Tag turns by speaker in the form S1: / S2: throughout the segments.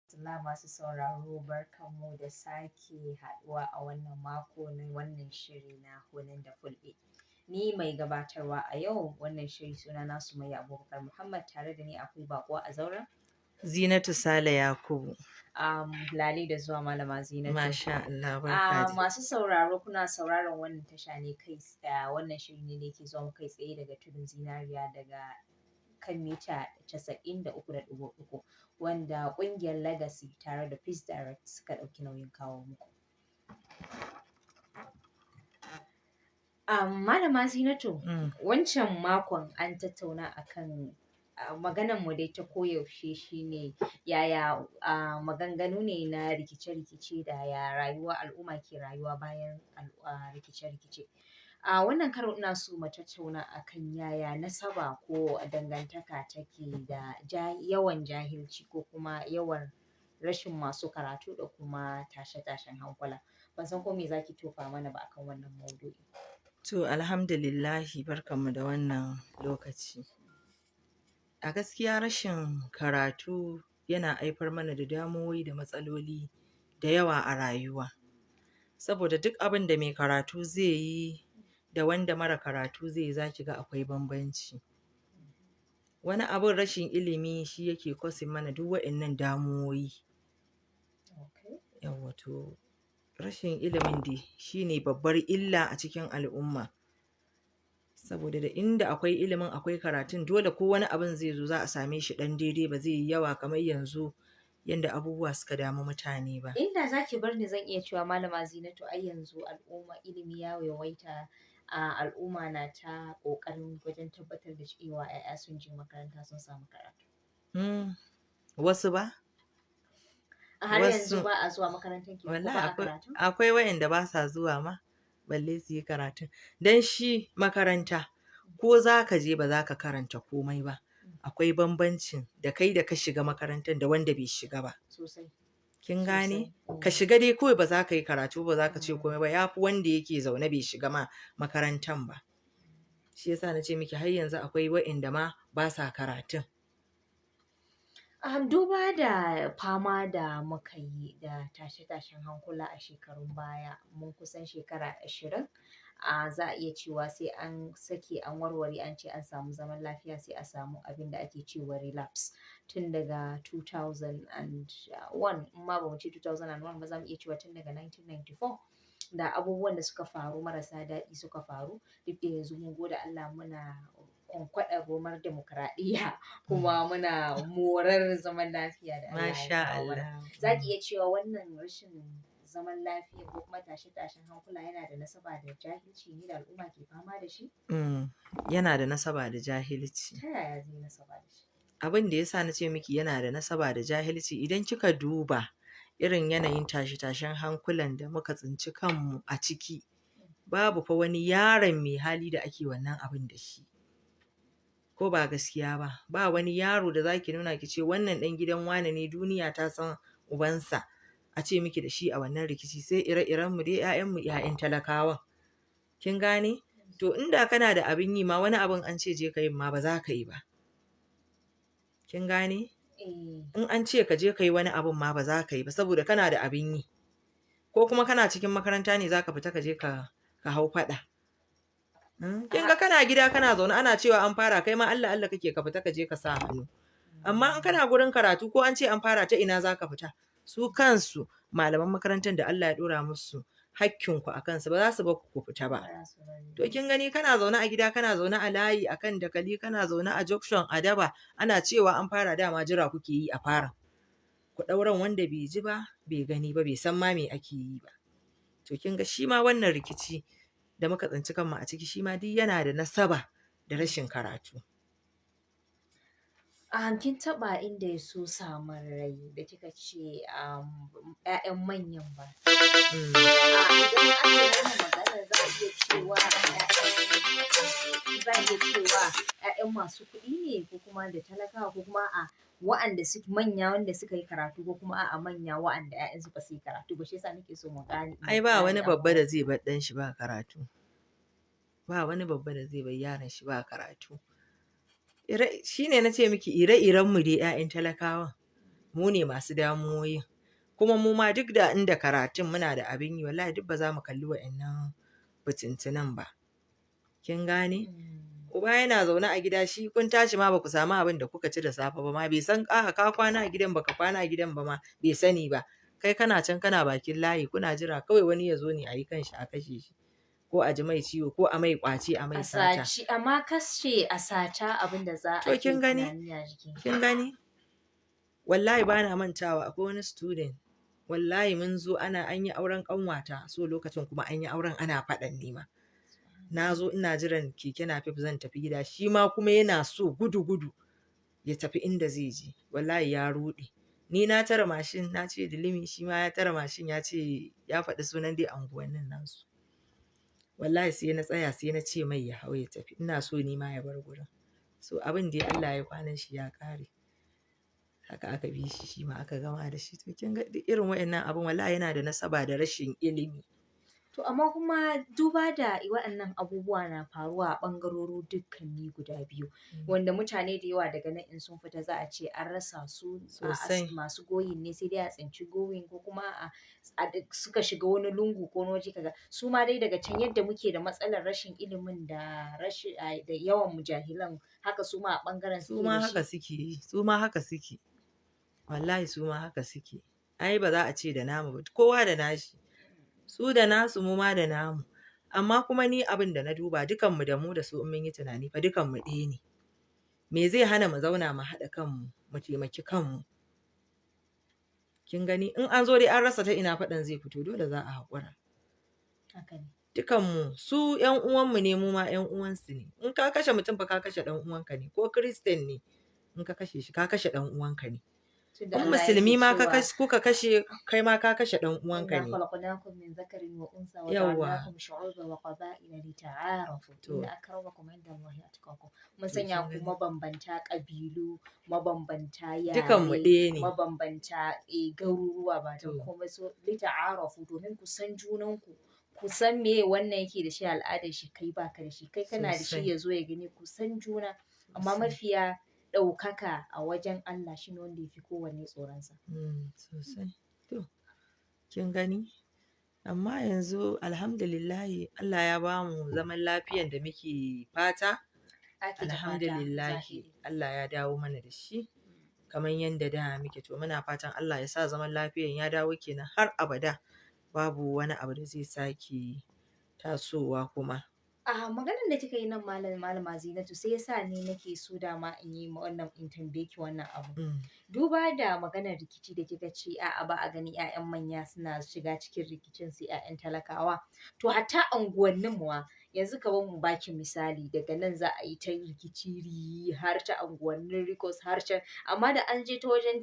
S1: Rahmatullah. Masu sauraro, barkanmu da sake haɗuwa a wannan mako na wannan shiri na Hunan da Fulbe. Ni mai gabatarwa a yau wannan shiri, suna na Sumayya Abubakar Muhammad. Tare da ni akwai baƙo a zauren.
S2: Zinatu Sale Yakubu.
S1: Lale da zuwa, Malama Zinatu.
S2: Masha Allah, barka dai.
S1: Masu sauraro, kuna sauraron wannan tasha ne kai tsaye, wannan shiri ne da yake zuwa kai tsaye daga Tudun Zinariya, daga kan mita 93.3, wanda ƙungiyar Legacy tare da Peace Direct suka ɗauki nauyin kawo muku. Malama Zinatu, wancan makon an tattauna akan maganan mu dai ta koyaushe, shine yaya maganganu ne na rikice-rikice da ya rayuwa al'umma ke rayuwa bayan rikice-rikice. A wannan karo ina so mu tattauna akan yaya nasaba ko dangantaka take da yawan jahilci ko kuma yawan rashin masu karatu da kuma tashe-tashen hankula. Ban san ko me zaki tofa mana ba akan wannan maudu'i.
S2: To, alhamdulillahi, barkanmu da wannan lokaci. A gaskiya rashin karatu yana haifar mana da damuwoyi da matsaloli da yawa a rayuwa. Saboda duk abin da mai karatu zai yi da wanda mara karatu zai yi, za ki ga akwai bambanci. Wani abun rashin ilimi shi yake causing mana duk wa'innan damuwoyi. Yawwa, to rashin ilimin dai shi ne babbar illa a cikin al'umma. Saboda da inda akwai ilimin, akwai karatun, dole ko wani abun zai zo, za a same shi ɗan daidai, ba zai yi yawa kamar yanzu yanda abubuwa suka damu mutane ba.
S1: Inda za ki bar ni, zan iya cewa, Malama Zinatu, ai yanzu al'umma ilimi ya yawaita, al'umma na ta ƙoƙarin wajen tabbatar da cewa 'ya'ya sun je makaranta sun samu karatu.
S2: Wasu ba?
S1: A har yanzu ba a zuwa makarantar ke ko ba a karatu?
S2: Akwai wa'inda ba sa zuwa ma balle su yi karatun. Dan shi makaranta, ko za ka je ba za ka karanta komai ba, akwai bambancin da kai da ka shiga makarantar da wanda bai shiga ba.
S1: Sosai.
S2: Kin gane? Ka shiga dai kawai, ba za ka yi karatu ba, za ka ce komai ba, ya fi wanda yake zaune bai shiga ma makarantan ba. Shi yasa na ce miki har yanzu akwai wa'inda ma ba sa karatun.
S1: Duba da fama da muka yi da tashe-tashen hankula a shekarun baya, mun kusan shekara 20, za a iya cewa sai an sake an warware, an ce an samu zaman lafiya, sai a samu abin da ake cewa relapse. Tun daga 2001, in ma ba mu ce 2001 ba, za mu iya cewa tun daga 1994 da abubuwan da suka faru marasa daɗi suka faru. Duk da yanzu mun gode Allah, muna kwankwaɗar romar dimokuraɗiyya kuma muna morar zaman lafiya da Allah ya
S2: Masha
S1: kawo mana.
S2: Allah.
S1: Za ki iya cewa wannan rashin zaman lafiya ko kuma tashe-tashen hankula yana da nasaba da jahilci ne da al'umma ke fama da shi?
S2: Yana da nasaba da jahilci.
S1: Ta yaya zai nasaba da shi?
S2: Abin da ya sa na ce miki yana da nasaba da jahilci, idan kika duba irin yanayin tashe-tashen hankulan da muka tsinci kanmu a ciki, babu fa wani yaron mai hali da ake wannan abin da shi. Ko ba gaskiya ba, ba wani yaro da za ki nuna ki ce wannan ɗan gidan wane ne, duniya ta san ubansa, a ce miki da shi a wannan rikici, sai ire-irenmu dai, 'ya'yanmu, 'ya'yan talakawan. Kin gane? To inda kana da abin yi ma, wani abin an ce je ka yin ma ba za ka yi ba. Kin gane?
S1: Eh.
S2: In an ce ka je ka yi wani abun ma, ba za ka yi ba saboda kana da abin yi. Ko kuma kana cikin makaranta ne za ka fita ka je ka hau faɗa. Kin ga kana gida kana zaune, ana cewa an fara, kai ma Allah Allah kake ka fita ka je ka sa hannu. Amma in kana gurin karatu, ko an ce an fara, ta ina za ka fita? Su kansu malaman makarantar da Allah ya ɗora musu hakkinku a kansu, ba za su bar ku fita ba.
S1: Ba za su bari.
S2: To kin gani, kana zaune a gida, kana zaune a layi a kan dakali, kana zaune a junction a daba, ana cewa an fara, dama jira kuke yi a fara. Ku ɗauran wanda bai ji ba, bai gani ba, bai san ma me ake yi ba. To kin ga shi ma wannan rikici da muka tsinci kanmu a ciki, shi ma duk yana da nasaba da rashin karatu.
S1: Kin taɓa inda ya so samun rai da kika ce 'ya'yan manyan ba. Idan aka yi wannan maganar, za a iya cewa 'ya'yan masu kuɗi ne, ko kuma da talakawa, ko kuma a'a, wa'anda su manya wanda suka yi karatu, ko kuma a'a, manya wa'anda 'ya'yansu ba su yi karatu ba? Shi yasa nake so mu gane.
S2: Ai ba wani babba da zai bar ɗan shi ba karatu. Ba wani babba da zai bar yaron shi ba karatu. Shi ne na ce miki ire-irenmu dai, 'ya'yan talakawan. Mu ne masu damuwoyin. Kuma mu ma duk da inda karatun muna da abin yi, wallahi duk ba za mu kalli wa'innan fitintunan ba. Kin gane? Uba yana zaune a gida, shi kun tashi ma ba ku samu abin da kuka ci da safe ba ma, bai san a'a ka kwana a gidan, baka kwana a gidan ba ma bai sani ba. Kai kana can kana bakin layi kuna jira kawai wani ya zo ne a yi kanshi a kashe shi, ko a ji mai ciwo, ko a mai ƙwace, a mai
S1: A
S2: sata.
S1: saci, amma kashe a sata abin da za
S2: To
S1: a
S2: kin
S1: ke
S2: gani?
S1: tunani a jikin.
S2: Kin gani? Wallahi bana mantawa, akwai wani student, wallahi mun zo ana an yi auren ƙanwata, so lokacin kuma an yi auren ana faɗan nema. Na zo ina jiran keke napep zan tafi gida, shi ma kuma yana so gudu gudu ya tafi inda zai je. Wallahi ya ruɗe. Ni na tare mashin na ce Dilimi, shi ma ya tare mashin ya ce ya faɗi sunan dai anguwannin nasu. Wallahi sai na tsaya sai na ce mai ya hau ya tafi, ina so ni ma ya bar gurin. So abin dai Allah ya kwanan shi ya ƙare. Haka aka bi shi, shi ma aka gama da shi. To kin ga duk irin waɗannan abun wallahi yana da nasaba da rashin ilimi.
S1: To amma kuma duba da waɗannan abubuwa na faruwa a ɓangarori dukkanni guda biyu, wanda mutane da yawa daga nan in sun fita za a ce an rasa su, a'a
S2: Sosai.
S1: masu goyin ne sai dai a tsinci goyin, ko kuma a'a suka shiga wani lungu ko wani waje kaza. Su ma dai daga can yadda muke da matsalar rashin ilimin da rashin da yawan mujahilan, haka su ma a ɓangaren
S2: Su
S1: suke
S2: ma
S1: da
S2: haka
S1: shi.
S2: suke yi, su ma haka suke. Wallahi su ma haka suke. Ai ba za a ce da namu ba, kowa da nashi. Su da nasu, mu ma da namu. Amma kuma ni abin da na duba, dukanmu da mu da su in mun yi tunani fa dukanmu ɗaya ne. Me zai hana mu zauna mu haɗa kanmu, mu taimaki kanmu? Kin gani? In an zo dai an rasa ta ina faɗan zai fito, dole za a haƙura.
S1: Haka ne.
S2: Dukanmu su ƴan uwanmu ne, mu ma ƴan uwansu ne. In ka kashe mutum fa ka kashe ɗan uwanka ne, ko Christian ne in ka kashe shi ka kashe ɗan uwanka ne.
S1: Tunda
S2: In
S1: Allah yake
S2: musulmi ma ka
S1: cewa
S2: kashe, kuka kashe, kai ma ka kashe ɗan uwanka
S1: inna
S2: ne.
S1: khalaqnakum min dhakarin wa untha wa
S2: Yawwa.
S1: ja'alnakum shu'uban wa qaba'ila lita'arafu
S2: To.
S1: inna akramakum indallahi atqakum. Mun
S2: To
S1: sanya
S2: kin
S1: ku
S2: gani?
S1: mabambanta ƙabilu, mabambanta
S2: Dukanmu
S1: yare,
S2: ɗaya ne.
S1: mabambanta garuruwa, ba don
S2: To.
S1: komai so lita'arafu domin ku san junanku, ku san meye wannan yake da shi al'adar shi, kai baka da shi, kai kana da shi
S2: Sosai.
S1: ya zo ya gani, ku san juna. Amma
S2: Sosai.
S1: mafiya ɗaukaka a wajen Allah shi ne wanda ya fi kowanne tsoronsa.
S2: Sosai. To, kin gani? Amma yanzu alhamdulillahi Allah ya bamu zaman lafiyan da muke fata.
S1: Ake ta fata,
S2: Alhamdulillahi
S1: zahiri.
S2: Allah ya dawo mana da shi kamar yanda da muke. To muna fatan Allah ya sa zaman lafiyan ya dawo kenan har abada. Babu wani abu da zai sake tasowa kuma.
S1: A maganar da kika yi nan malama Zinatu, sai yasa ni nake so dama in yi wannan, in tambaye ki wannan abu. Duba da maganar rikici da kika ce a'a ba a gani 'ya'yan manya suna shiga cikin rikicin sai 'ya'yan talakawa. To hatta unguwannin mu ma yanzu kamar mu baki misali, daga nan za a yi ta rikici ri har ta unguwannin Rikos har can, amma da an je ta wajen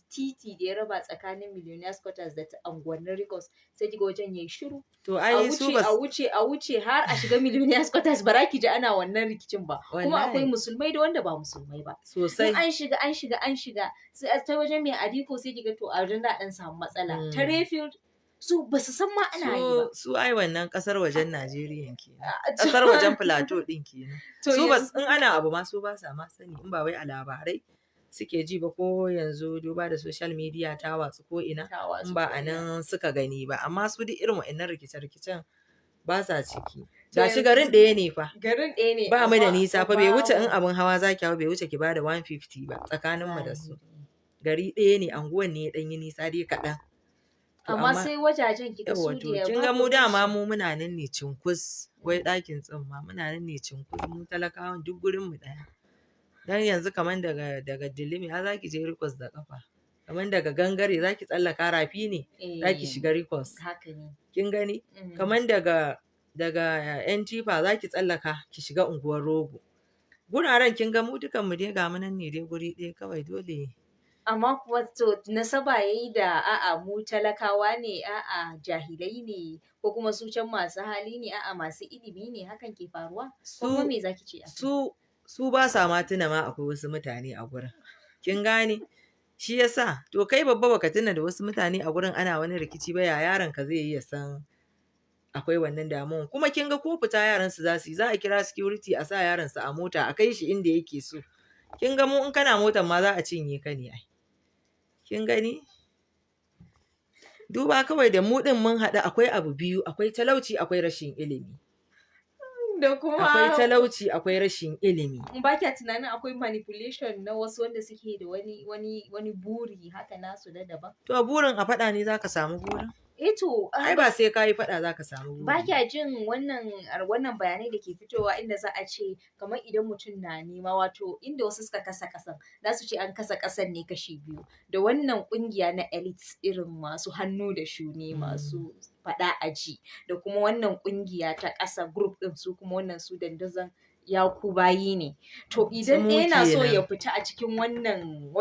S1: titi da ya raba tsakanin Millionaires Quarters da unguwannin Rikos sai kiga wajen yayi shiru.
S2: To
S1: A
S2: ai su
S1: wuce,
S2: bas
S1: a wuce, a wuce har a shiga Millionaires Quarters ba za ki ji ana wannan rikicin ba. Kuma akwai
S2: Wallahi.
S1: musulmai da wanda ba musulmai ba.
S2: Sosai.
S1: In an shiga, an shiga, an shiga sai a ta wajen mai Aliko sai kiga to a wajen da ɗan samu matsala. Ta Rayfield su ba su san ma ana yi ba.
S2: Su ai wannan ƙasar wajen Najeriya kenan. Ƙasar wajen Plateau ɗin kenan.
S1: To
S2: Su ba
S1: yanzu
S2: in ana abu ma su ba sa ma sani, in ba wai a labarai suke ji ba, ko yanzu duba da social media ta watsu ko ina,
S1: Ta watsu
S2: in ba
S1: ko
S2: a
S1: ina.
S2: nan suka gani ba. Amma su duk irin waɗannan rikice-rikicen ba sa ciki.
S1: To
S2: Gashi
S1: yanzu
S2: garin ɗaya ne fa.
S1: Garin ɗaya ne,
S2: Ba mu da
S1: amma
S2: nisa fa, bai wuce in
S1: babu.
S2: abin hawa za ki hau bai wuce ki bada 150 ba tsakaninmu da su.
S1: Zahiri.
S2: Gari ɗaya ne, anguwan ne ya ɗan yi nisa dai kaɗan. To
S1: Amma
S2: amma
S1: sai wajajen kika
S2: yawwa
S1: su
S2: to
S1: da
S2: kin ga
S1: babu
S2: mu dama
S1: ruwansu.
S2: mu muna nan ne cunkus, wai ɗakin tsumma muna nan ne cunkus, mu talakawan duk gurin mu ɗaya. Dan yanzu kaman daga Dilimi har za ki je Rikos da ƙafa. Kaman daga Gangare za ki tsallaka rafi ne za ki shiga Rikos.
S1: Haka ne.
S2: Kin gani? Kaman daga ƴan tifa za ki tsallaka ki shiga unguwar Rogo. Guraren kin ga mu dukan mu dai ga mu nan ne dai guri ɗaya kawai dole.
S1: Amma kuwa to nasaba yayi da a'a mu talakawa ne, a'a jahilai ne, ko kuma su can masu hali ne, a'a masu ilimi ne, hakan ke faruwa? Ko kuma me za ki ce akai?
S2: Su ba sa ma tuna ma akwai wasu mutane a gurin. Kin gane? Shi yasa to kai babba baka tuna da wasu mutane a gurin ana wani rikici ba, ya yaron ka zai yi ya san akwai wannan damuwan. Kuma kin ga ko fita yaran su za su yi, za a kira security a sa yaron su a mota a kai shi inda yake so. Kin ga mu in kana motar ma za a cinye ka ne ai. Kin gani? Duba kawai da mu ɗin mun haɗu akwai abu biyu, akwai talauci akwai rashin ilimi.
S1: Da kuma
S2: Akwai talauci akwai rashin ilimi.
S1: Ba kya tunanin akwai manipulation na wasu wanda suke da wani buri haka nasu na daban?
S2: To burin a faɗa ne zaka samu burin?
S1: Eh to,
S2: Ai ba sai ka yi faɗa zaka samu buri.
S1: Ba kya jin wannan bayanai da ke fitowa inda za a ce kamar idan mutum na nema, wato inda wasu suka kasa ƙasan, za su ce an kasa ƙasan ne kashi biyu. Da wannan ƙungiya na elites irin masu hannu da shuni, masu faɗa aji, da kuma wannan ƙungiya ta ƙasa group ɗin, su kuma wannan su dandazon yaku bayi ne. To idan ɗaya na so ya fita a cikin wannan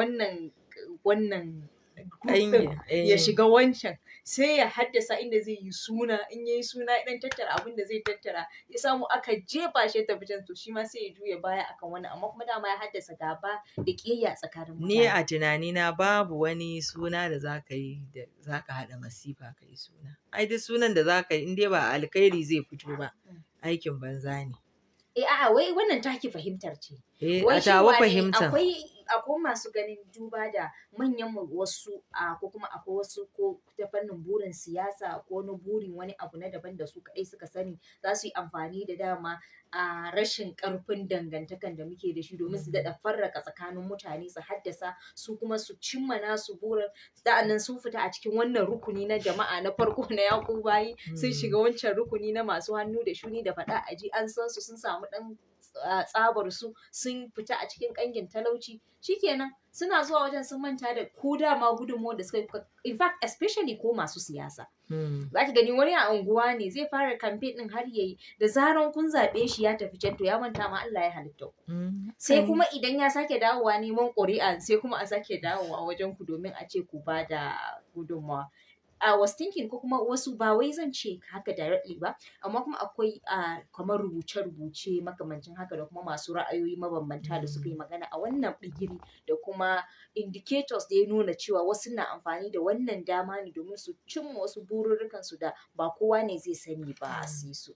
S1: group ɗin, ya shiga wancan, sai ya haddasa inda zai yi suna, in ya yi suna ya ɗan tattara abin da zai tattara, ya samu aka jefa shi ya tafi can, to shi ma sai ya juya baya akan wannan, amma kuma dama ya haddasa gaba da ƙiyayya tsakanin mutane.
S2: Ni a tunanina babu wani suna da zaka yi da zaka haɗa masifa ka yi suna. Ai duk sunan da zaka yi in dai ba alkhairi zai fito ba, aikin banza ne.
S1: Eh a'a, wai wannan taki fahimtar ce.
S2: Eh, a tawa fahimtar.
S1: Akwai masu ganin duba da manyan wasu, ko kuma akwai wasu ko ta fannin burin siyasa ko na burin wani abu na daban da su kaɗai suka sani, za su yi amfani da dama a rashin ƙarfin dangantakan da muke da shi domin su daɗa farraka tsakanin mutane, su haddasa su kuma su cimma nasu burin. Sa'annan sun fita a cikin wannan rukuni na jama'a na farko na yaku bayi, sun shiga wancan rukuni na masu hannu da shuni da faɗa aji, an san su, sun samu ɗan tsabar su, sun fita a cikin ƙangin talauci. Shikenan suna zuwa wajen sun manta da ko dama gudunmuwar da suka yi, in fact especially ko masu siyasa. Za ki gani wani a unguwa ne zai fara campaign din har yayi, da zaran kun zaɓe shi ya tafi can, to ya manta ma Allah ya halitta ku. Sai kuma idan ya sake dawowa neman ƙuri'a, sai kuma a sake dawowa wajen ku domin a ce ku ba da gudunmawa. I was thinking ko kuma wasu, ba wai zan ce haka directly ba, amma kuma akwai kamar rubuce-rubuce makamancin haka da kuma masu ra'ayoyi mabambanta da suka yi magana a wannan bigiri, da kuma indicators da ya nuna cewa wasu na amfani da wannan dama ne domin su cimma wasu bururrukan su da ba kowa ne zai sani ba sai su.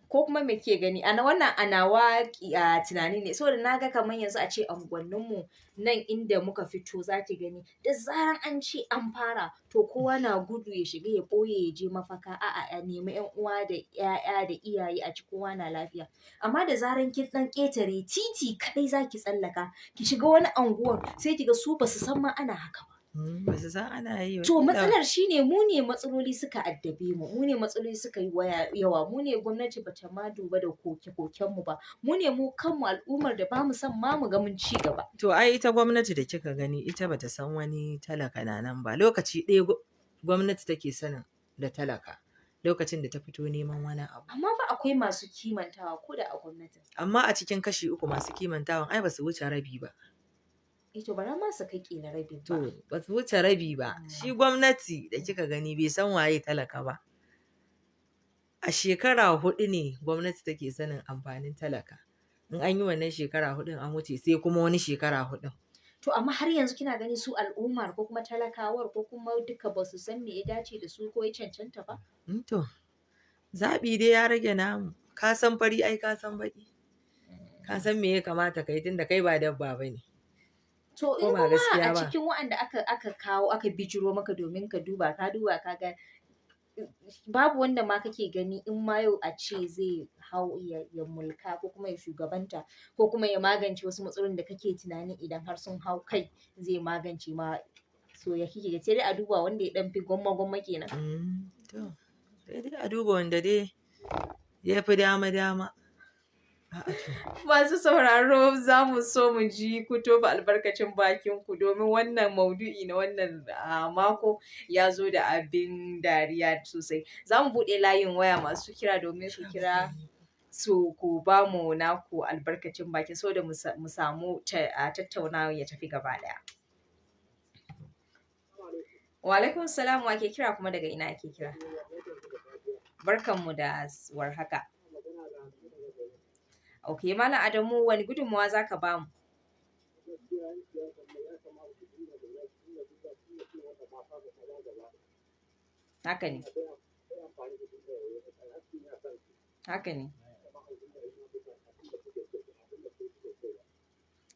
S1: Ko kuma me ke gani ana wannan a nawa tunani ne, saboda na ga kamar yanzu a ce unguwanninmu nan inda muka fito, za ki gani da zaran an ce an fara, to kowa na gudu ya shiga ya ɓoye ya je mafaka, a'a a nemi ƴan uwa da ƴaƴa da iyaye a ci kowa na lafiya. Amma da zaran kin ɗan ƙetare titi kaɗai za ki tsallaka ki shiga wani anguwan, sai ki ga su ba su san ma ana haka ba.
S2: Ba su san ana yi ba.
S1: To matsalar shine mu ne matsaloli suka addabe mu, mu ne matsaloli suka yi yawa, mu ne gwamnati bata ma duba da koke-koken mu ba, mu ne mu kanmu al'ummar da bamu son ma mu ga mun ci gaba.
S2: To ai ita gwamnati da kika gani, ita bata san wani talaka na nan ba. Lokaci ɗaya gwamnati take sanin da talaka, lokacin da ta fito neman wani abu.
S1: Amma fa akwai masu kimantawa ko da a gwamnatin.
S2: Amma a cikin kashi 3 masu kimantawan ai basu wuce rabi ba.
S1: Eh to bara ma su kai ƙila rabi ba.
S2: To ba su wuce rabi ba. Shi gwamnati da kika gani bai san waye talaka ba. A shekara 4 ne gwamnati take sanin amfanin talaka. In an yi wannan shekara 4 an wuce, sai kuma wani shekara 4.
S1: To amma har yanzu kina gani su al'ummar ko kuma talakawar ko kuma duka ba su san me ya dace da su ko ya cancanta ba?
S2: To zaɓi dai ya rage namu. Ka san fari ai ka san baƙi. Ka san me ya kamata ka yi tunda kai ba dabba ba ne.
S1: To
S2: Ko
S1: in
S2: ba
S1: kuma
S2: gaskiya
S1: a
S2: ba.
S1: cikin waɗanda aka kawo aka bijiro maka domin ka duba, ka duba ka ga babu wanda ma kake gani in ma yau a ce zai hau ya mulka ko kuma ya shugabanta ko kuma ya magance wasu matsalolin da kake tunanin idan har sun hau kai zai magance ma, so ya kike ga sai dai a duba wanda ya ɗan fi gwamma-gwamma kenan.
S2: To sai dai a duba wanda dai ya fi dama-dama.
S1: Masu sauraro, za mu so mu ji ku tofa albarkacin bakin ku domin wannan maudu'i na wannan mako ya zo da abin dariya sosai. Za mu buɗe layin waya masu kira domin su kira su ku ba mu naku albarkacin baki saboda mu samu tattaunawa ya tafi gaba ɗaya. Wa alaikum salam, wa ke kira kuma daga ina ake kira? Barkanmu da warhaka. Ok, Malam Adamu, wani gudunmawa za ka bamu? Haka ne. Haka ne.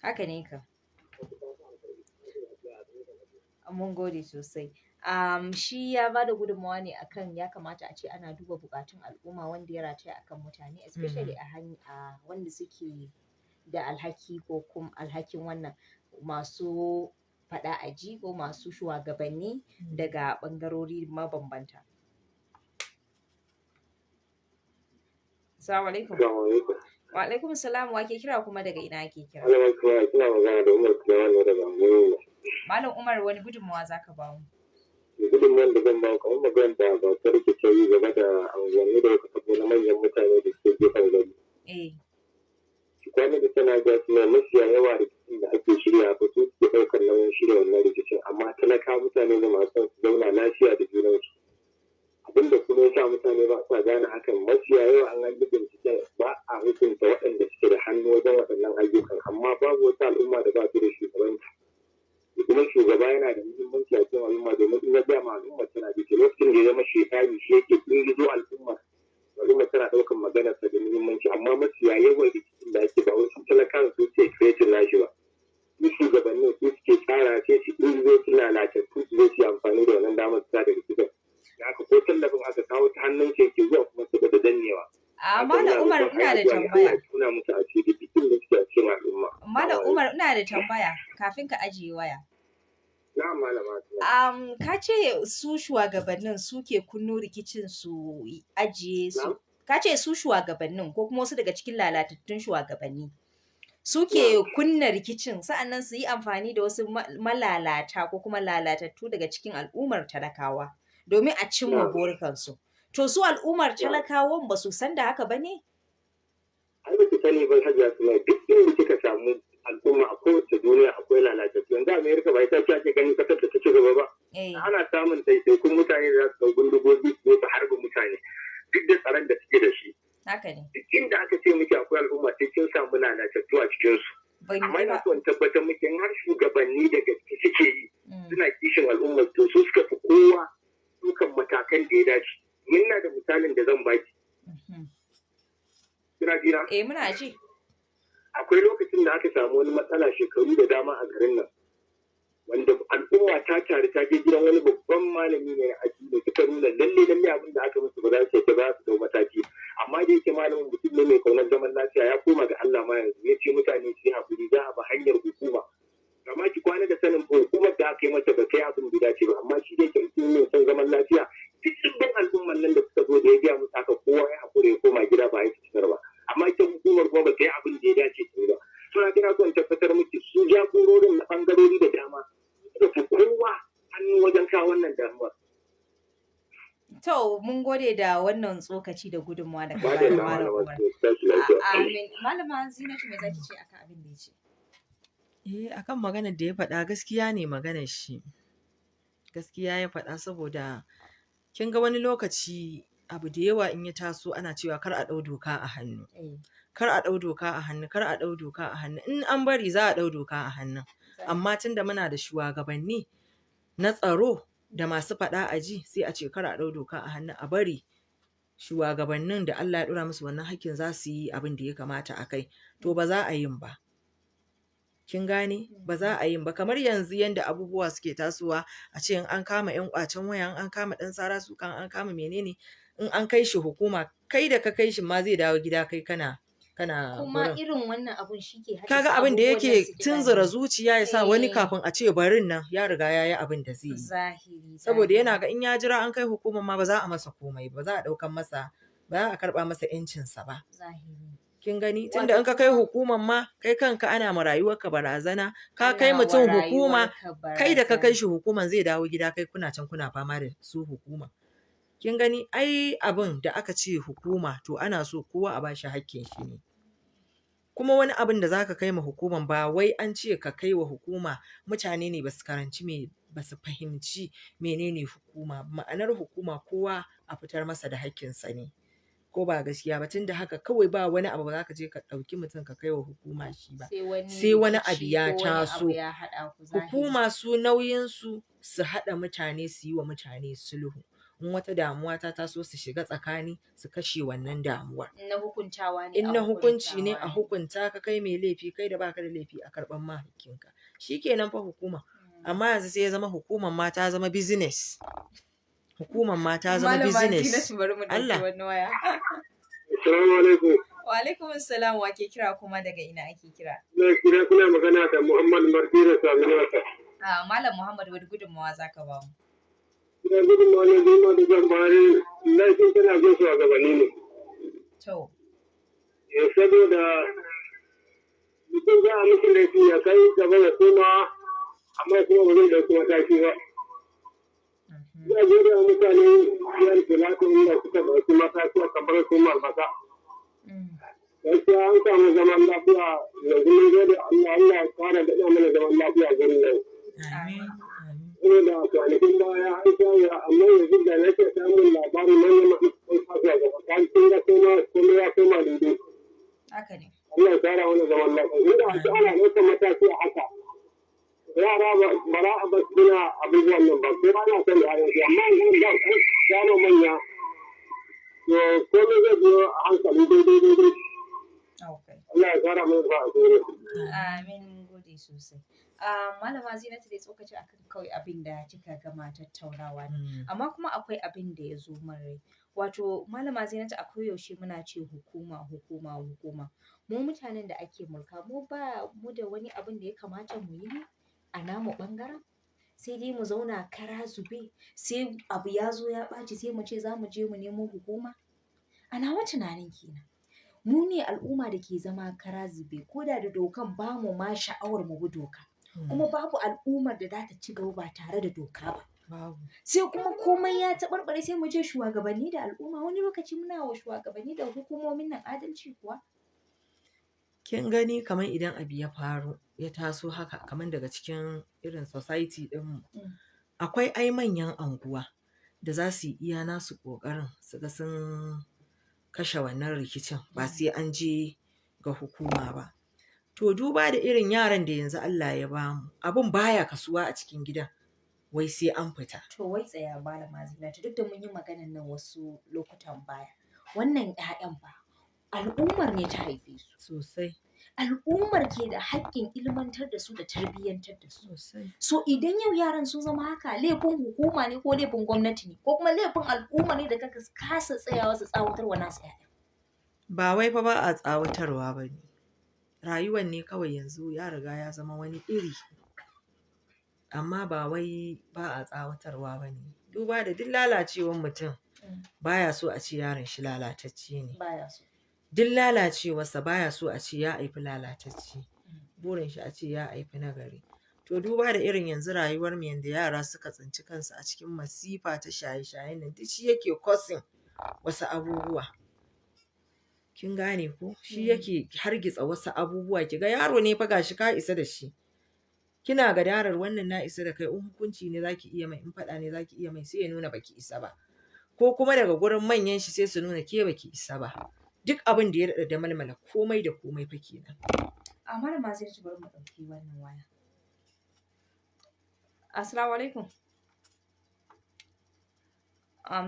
S1: Haka ne ka. Mun gode sosai. Shi ya ba da gudunmawa ne akan ya kamata a ce ana duba buƙatun al'umma wanda ya rataya akan mutane, especially a wanda suke da alhaki ko kuma alhakin wannan masu faɗa a ji ko masu shuwagabanni daga ɓangarori mabambanta. Assalamu alaikum.
S3: Assalamu alaikum.
S1: Wa alaikum salam, wa ke kira kuma daga ina ake kira?
S3: Malamar kuma kina magana da Umar Sulaiman ne daga Angola.
S1: Malam Umar, wani gudunmawa zaka ba mu?
S3: Gudunmawar da zan ba ku, kamar maganar da ba ta rikice yi game da unguwanni da kuka tabo na manyan mutane da suke gefen gari. Kwana da tana ga su ne mafiya yawa rikicin da ake shirya ba su suke ɗaukar nauyin shirya wannan rikicin, amma talaka mutane ne masu son su zauna lafiya da junansu. Abinda kuma ya sa mutane ba sa gane hakan, mafiya yawa an yi binciken ba a hukunta waɗanda suke da hannu wajen waɗannan ayyukan, amma babu wata al'umma da ba su da shugabanta. Kuma shugaba yana da muhimmanci a cikin al'umma, domin in ya gaya ma al'umma tana ji. Lokacin da ya zama shekari shi yake ingizo al'umma, al'umma tana ɗaukar maganarsa da muhimmanci. Amma mafiya yawan rikicin da ake ba wasu talakawa su suke creating nashi ba, su shugabannin su suke tsara, sai su ingizo su lalatattu su zo su yi amfani da wannan damar su tada rikicin. Da aka ko tallafin aka kawo ta hannun su yake zuwa kuma su da dannewa.
S1: A Malam Umar, ina da tambaya.
S3: Tuna musu asiri duk inda suke a cikin al'umma.
S1: Malam Umar, ina da tambaya kafin ka ajiye waya.
S3: Na malama.
S1: Ka ce su shugabannin suke kunno rikicin su ajiye su. Ka ce su shugabannin ko kuma wasu daga cikin lalatattun shugabanni suke kunna rikicin, sa'annan su yi amfani da wasu malalata ko kuma lalatattu daga cikin al'ummar talakawa domin a cimma burukansu. To su al'ummar talakawan ba su san da haka ba ne?
S3: Ai ba ki sani ba Hajiya Sumai, duk inda kika samu al'umma a kowace duniya akwai lalatattu. Yanzu Amerika ba ita ce ake ganin kasar da ta ci gaba ba. Ana samun ɗaiɗaikun mutane da za su ɗau bindigogi su zo su harba mutane duk da tsaron da suke da shi.
S1: Haka ne.
S3: Duk inda aka ce miki akwai al'umma sai kin samu lalatattu a cikinsu. Amma ina so in tabbatar miki, in har shugabanni da gaske suke yi suna kishin al'ummar, to su suka fi kowa ɗaukan matakan da ya dace. Ina da misalin da zan baki. Kina jira?
S1: Eh, muna ji.
S3: Akwai lokacin da aka samu wani matsala shekaru da dama a garin nan, wanda al'umma ta taru ta je gidan wani babban malami ne na addini, suka nuna lalle lalle abin da aka musu ba za su yadda ba, su dau mataki. Amma da yake malamin mutum ne mai kaunar zaman lafiya, ya koma ga Allah ma yanzu, ya ce mutane su yi hakuri, za a ba hanyar hukuma. Amma ki kwana da sanin hukumar da aka yi mata ba kai abin da dace ba, amma shi da yake mutum ne son zaman lafiya, duk ɗimbin al'umman nan da suka zo da ya gaya musu haka, kowa ya hakura ya koma gida, ba ya fitar ba. Amma ita hukumar kuma ba ta yi abin da ya dace ta yi ba. Suna kira son tabbatar miki su jagororin na ɓangarori da dama suka fi kowa hannu wajen kawo wannan damuwar.
S1: To mun gode da wannan tsokaci da gudunmawa da ka bayar Malam Umar. Amin. Malama Zinatu, me zaki ce akan abin da ya ce?
S2: Eh, akan maganar da ya faɗa, gaskiya ne maganar shi. Gaskiya ya faɗa, saboda kin ga wani lokaci abu da yawa in ya taso ana cewa kar a ɗau doka a hannu. Kar a ɗau doka a hannu, kar a ɗau doka a hannu. In an bari za a ɗau doka a hannun. Amma tunda muna da shuwagabanni na tsaro da masu faɗa a ji, sai a ce kar a ɗau doka a hannu, a bari shuwagabannin da Allah ya ɗora musu wannan hakkin za su yi abin da ya kamata a kai. To ba za a yin ba. Kin gane? Ba za a yin ba. Kamar yanzu yanda abubuwa suke tasowa, a ce in an kama 'yan ƙwacen waya, in an kama ɗan sara suka, in an kama menene, in an kai shi hukuma, kai da ka kai shi ma zai dawo gida, kai kana
S1: Kuma irin wannan abun shi ke
S2: kaga abin da yake tunzura zuciya, ya sa wani kafin a ce barin nan ya riga ya yi abin da zai yi.
S1: Zahiri.
S2: Saboda yana ga in ya jira an kai hukumar ma ba za a masa komai ba, za a ɗaukan masa, ba za a karɓa masa 'yancinsa ba.
S1: Zahiri.
S2: Kin gani, tunda in ka kai hukuman ma, kai kanka ana ma rayuwarka barazana. Ka kai mutum hukuma, kai da ka kai shi hukuman zai dawo gida, kai kuna can kuna fama da su hukuma. Kin gani, ai abin da aka ce hukuma, to ana so kowa a bashi hakkin shi ne. Kuma wani abin da zaka kai ma hukuman, ba wai an ce ka kai wa hukuma, mutane ne basu karanci me, basu fahimci menene hukuma. Ma'anar hukuma kowa a fitar masa da hakkinsa ne. Ko ba gaskiya ba? Tunda haka kawai ba wani abu ba za ka je ka ɗauki mutum ka kai wa hukuma shi ba. Sai wani abu ya taso. Hukuma su nauyinsu su haɗa mutane, su yi wa mutane sulhu. In wata damuwa ta taso, su shiga tsakani su kashe wannan damuwar.
S1: In na hukuntawa ne
S2: In na hukunci ne, a hukunta ka kai mai laifi, kai da baka da laifi a karɓan ma hakkinka. Shikenan fa hukuma. Amma yanzu sai ya zama hukumar ma ta zama business. Hukumar ma ta zama
S1: Malama
S2: business.
S1: Zinatu, bari mu ɗauki
S2: Allah.
S1: wani waya.
S3: Assalamu alaikum.
S1: Wa alaikum assalam, wa ke kira kuma daga ina ake kira?
S3: Ina kira kuna magana da Muhammad Martira Saminaka.
S1: Ah, Malam Muhammad, wani gudunmawa za ka ba mu?
S3: Ina gudun wani zuma da zan bayar, laifin tana jin shugabanni ne.
S1: To.
S3: Saboda mutum za a mishi laifi ya kai gaba da kuma, amma kuma ba zai ɗauki mataki ba. Za a gode wa mutane biyar talatin da suka ɗauki mataki a kamar su marbata. Gaskiya an samu zaman lafiya yanzu, mun gode Allah, Allah ya kara daɗa mana zaman lafiya gurin nan.
S2: Amin. Amin.
S3: Saboda kwanakin baya an samu, amma yanzu da nake samun labarin manyan masu kasuwa gaba kan sun ga koma komai ya koma daidai.
S1: Haka ne.
S3: Allah ya kara wani zaman lafiya. Inda a ce ana ɗaukar mataki a haka, yara ba za a bar suna abubuwan nan ba, ko ana son yaran su, amma yanzu da an gano manya, to komai zai biyo a hankali daidai daidai.
S1: Okay.
S3: Allah ya kara mana ba a tsoro.
S1: Amin, mun gode sosai. Ah, Malama Zinatu, dai tsokaci akan kawai abin da kika gama tattaunawa ne. Amma kuma akwai abin da ya zo min rai. Wato Malama Zinatu, a koyaushe muna ce hukuma, hukuma, hukuma. Mu mutanen da ake mulka, mu ba mu da wani abin da ya kamata mu yi ne a namu ɓangaren? Sai dai mu zauna kara zube, sai abu ya zo ya ɓaci sai mu ce za mu je mu nemo hukuma? A nawa tunanin kenan. Mu ne al'umma da ke zama kara zube, ko da da dokan ba mu ma sha'awar mu bi doka. Kuma babu al'ummar da za ta ci gaba ba tare da doka ba.
S2: Babu.
S1: Sai kuma komai ya taɓarɓare sai mu je shugabanni da al'umma, wani lokaci muna wa shugabanni da hukumomin nan adalci kuwa?
S2: Kin gani, kamar idan abu ya faru ya taso haka, kamar daga cikin irin society ɗinmu. Akwai ai manyan anguwa da za su yi iya nasu ƙoƙarin su ga sun kashe wannan rikicin ba sai an je ga hukuma ba. To, duba da irin yaran da yanzu Allah ya bamu, abun baya kasuwa a cikin gidan, wai sai an fita.
S1: To wai tsaya, Malama Zinatu, duk da mun yi maganan nan wasu lokutan baya. Wannan 'ya'yan fa al'ummar ne ta haife su.
S2: Sosai.
S1: Al'ummar ke da haƙƙin ilmantar da su da tarbiyyantar da su.
S2: Sosai.
S1: So idan yau yaran sun zama haka, laifin hukuma ne ko laifin gwamnati ne ko kuma laifin al'umma ne da kaka kasa tsayawa su tsawatar wa nasu 'ya'ya?
S2: Ba wai fa ba a tsawatarwa ba ne. Rayuwan ne kawai yanzu ya riga ya zama wani iri. Amma ba wai ba a tsawatarwa ba ne. Duba da duk lalacewan mutum baya so a ce yaron shi lalatacce ne.
S1: Baya so.
S2: Duk lalacewarsa baya so a ce ya haifi lalatacce. Burin shi a ce ya haifi nagari. To, duba da irin yanzu rayuwar mu yanda yara suka tsinci kansu a cikin masifa ta shaye-shayen nan, duk shi yake causing wasu abubuwa. Kin gane ko? Shi yake hargitsa wasu abubuwa. Ki ga yaro ne fa gashi ka isa da shi. Kina gadarar wannan na isa da kai, in hukunci ne za ki iya mai, in faɗa ne za ki iya mai, sai ya nuna baki isa ba. Ko kuma daga gurin manyan shi sai su nuna ke baki isa ba. Duk abin da ya daɗa damalmala komai da komai fa kenan.
S1: A Malama Zinatu, bari mu ɗauki wannan waya. Assalamu alaikum.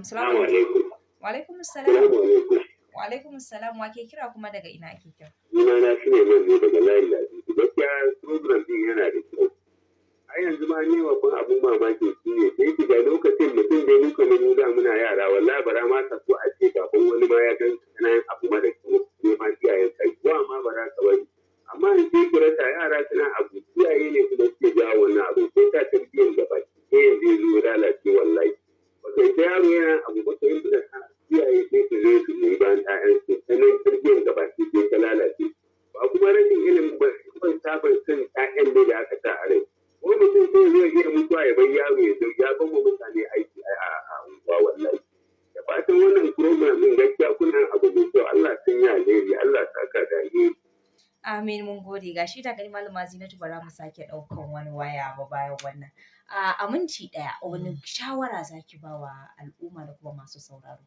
S1: Salamu alaikum. Wa alaikum assalam.
S3: Assalamu alaikum.
S1: Wa alaikum assalam, wa ke kira kuma daga ina ake kira?
S3: Sunana shi ne zan zo daga layin lafiya. Gaskiya program din yana da kyau. A yanzu ma ni babban abun mamaki shi ne sai ki ga lokacin mutum da muka mu da muna yara, wallahi bara ma ka so a ce kafin wani ma ya gan kana yin abu mara kyau ne ma iyayen ka ko ma bara ka bari. Amma yanzu sai ku rasa yara suna abu, iyaye ne kuma suke jawo wannan abu, sai ta tarbiyyar gaba sai yanzu ya zo lalace wallahi. Wato ita yaro yana abu ba sai da iyaye sai su zo su goyi bayan 'ya'yansu, sannan tarbiyyar gaba sai ta lalace. Ba kuma rashin ilimin ba, kawai sabon son 'ya'yan ne da aka sa a rai. Wani mutum sai zai iya mutuwa ya bar yaro ya zo ya bar wa mutane aiki a unguwa wallahi. Da fatan wannan program din gaskiya kuna abu mai kyau, Allah sun yi alheri, Allah saka da alheri.
S1: Amin, mun gode. Gashi ta gani, Malama Zinatu, bara mu sake ɗaukan wani waya ba bayan wannan. A minti ɗaya, wani shawara zaki ba wa al'umma da kuma masu sauraro?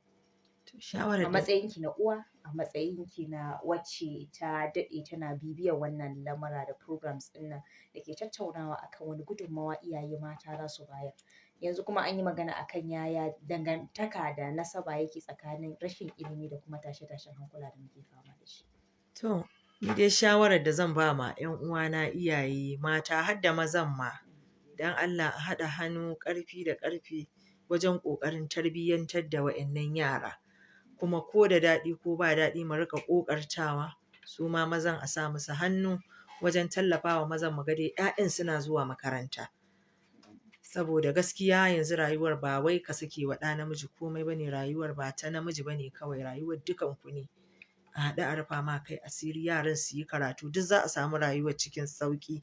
S2: To, shawarar
S1: A
S2: da
S1: matsayinki na uwa, a matsayinki na wacce ta daɗe tana bibiyar wannan lamura da programs ɗin nan da ke tattaunawa akan wani gudunmawa iyaye mata za su bayar. Yanzu kuma an yi magana akan yaya dangantaka da nasaba yake tsakanin rashin ilimi da kuma tashe-tashen hankula da muke fama da shi.
S2: To, ni dai shawarar da zan ba ma 'yan uwana iyaye mata har da mazan ma. Don Allah a haɗa hannu ƙarfi da ƙarfe wajen ƙoƙarin tarbiyyantar da wa'innan yara. Kuma ko da daɗi ko ba daɗi mu riƙa ƙoƙartawa su ma mazan a sa musu hannu wajen tallafawa mazan mu ga dai 'ya'yan suna zuwa makaranta. Saboda gaskiya yanzu rayuwar ba wai ka sake wa ɗa namiji komai bane, rayuwar ba ta namiji bane kawai, rayuwar dukan ku ne. A haɗu a rufa ma kai asiri, yaran su yi karatu, duk za a samu rayuwar cikin sauƙi.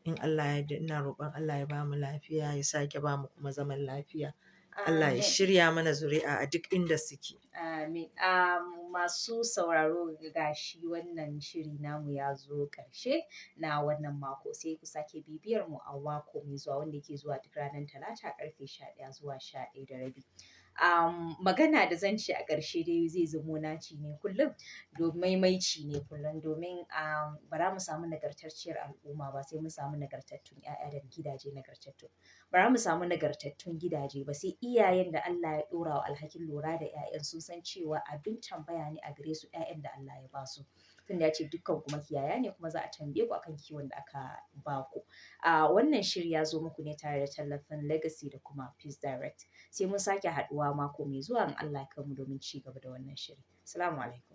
S2: In Allah ya yarda, ina roƙon Allah ya bamu lafiya, ya sake bamu kuma zaman lafiya. Allah ya
S1: Amin.
S2: shirya mana zuri'a a duk inda suke.
S1: Amin. Masu sauraro, ga shi wannan shiri namu ya zo ƙarshe na wannan mako, sai ku sake bibiyar mu a mako mai zuwa wanda yake zuwa duk ranar Talata karfe 11 zuwa 11:30. Magana da zan ce a ƙarshe dai zai zamo naci ne kullum, domin maimaici ne kullum, domin ba za mu samu nagartacciyar al'umma ba sai mun samu nagartattun 'ya'ya da gidaje nagartattu. Ba za mu samu nagartattun gidaje ba sai iyayen da Allah ya ɗora wa alhakin lura da 'ya'yan sun san cewa abin tambaya ne a gare su 'ya'yan da Allah ya ba su. Tunda ya ce dukkan ku makiyaya ne kuma za a tambaye ku akan kiwon da aka ba ku. Wannan shiri ya zo muku ne tare da tallafin Legacy da kuma Peace Direct. Sai mun sake haɗuwa mako mai zuwa in Allah ya kai mu domin ci gaba da wannan shiri. Assalamu alaikum.